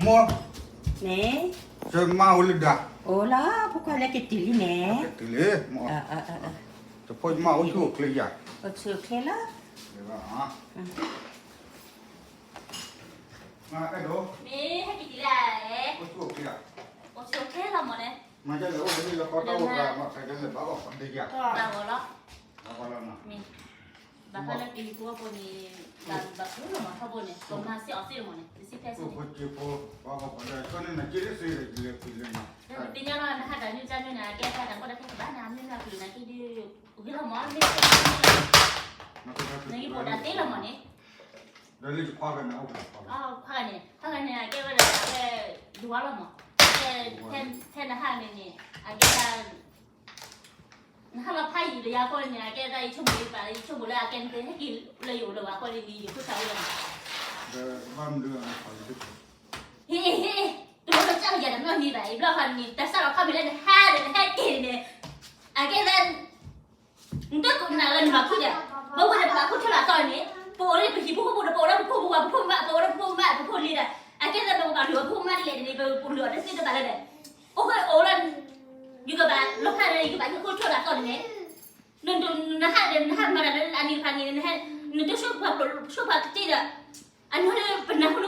မိၢ်, မ့ၢ်, ယမါအိၣ်လၢဒၣ်, အိၣ်လီၤ ဖိခွါလၢကတုၤလံန့ၣ်, ကတုၤလံ, မိၢ်, ယဖိယမါအိၣ်ဆူၣ်အိၣ်ချ့ယၤ, အိၣ်ဆူၣ်အိၣ်ချ့လီၤ, အဲၣ်ဒိး, မ့ၢ်ဟဲက့ၤတုၤလၢ, အိၣ်ဆူၣ်အိၣ်ချ့, အိၣ်ဆူၣ်အိၣ်ချ့လီၤမ့ၢ်န့ၣ်, မ့ၢ်, တၢ်ဂီၤလီၤ, မ့ၢ် ဘၣ်ဃးလၢပဟံၣ်ဖိဃီဖိန့ၣ်, ဘၣ်ပူၤလီၤမးထီဘိန့ၣ် ပမၤစ့ၢ်အီၤသ့လီၤမးန့ၣ် ပစံးဖဲစ့ၢ်န့ၣ်, ဒီးပသ့ၣ်ညါလီၤနဟးတၢ်နုၢ်ကၢ်နုၢ်န့ၣ် အကဲတၢ်တၢ်ကီတၢ်ခဲကဘၣ်န့ၣ် မ့ၢ်မၤကလုာ်န့ၣ်က့ဒီး, ဂ့ၤလီၤမး မ့ၢ်, နဂ့ၤပိာ်တၢ်သ့လီၤမးန့ၣ်, ခွါဂၤန့ၣ်, ခွါဂၤန့ၣ် အကဲဝဲဒၣ်အဝဲ, ဒဝါလီၤမး, ထဲနဟးန့ၣ်န့ၣ်, အကဲဒၣ် နဟးလီၤဖးယံာ်လၢယၤအဃိန့ၣ် အကဲဒၣ်ယဆိကမိၣ်လၢယပာ်လၢယဆိကမိၣ်လၢအကဲနသ့ဟဲက့ၤလၢယအိၣ်လၢၤဘၣ်အဃိန့ၣ် ယဃုထၢဝဲလီၤမး, ဟ့ၣ်, တလိၣ်လၢကၢ်ယၤတမ့ၢ်မံၤဘၣ် ယဘျီဃီန့ၣ် တၢ်စးထီၣ်ခီမ့ၢ်လၢနဟးဒီးနဟဲက့ၤန့ၣ်, အကဲဒၣ် နတကိးနၤလၢနမၤခူၣ်ဒီး, ပဝဲဒၣ်ပဘၣ်ခူၣ်ထၢဘၣ်သီန့ၣ်, ပအိၣ်လၢပဟံၣ်ဖိဃီဖိဒီး ပအိၣ်လၢပဖိပဝၤ ပဖိမါ ပအိၣ်လၢပဖိမါ ပဖိလံၤဒီး, အကဲဒၣ်ပကဘၣ်လုၢ်အီၤပဖိမါဒ်လဲၣ်န့ၣ် ပကလုၢ်အီၤတသ့တဘၣ်လၢၤဒီး, အိၣ်ဃိအိၣ်လၢ, ယကဘၣ်လီၤဖးဒီး ယကဘၣ်ဟံၣ်ခူၣ်ထၢဘၣ်သီန့ၣ်န့ၣ်, နဟးဒီး နဟးမၤတၢ်လၢအနံၤတဖၣ်န့ၣ်, နတဆိပှၤကျိာ်ဆိပှၤကသ့ဒီး, အနီၢ်လၢပနၢ်ဟူ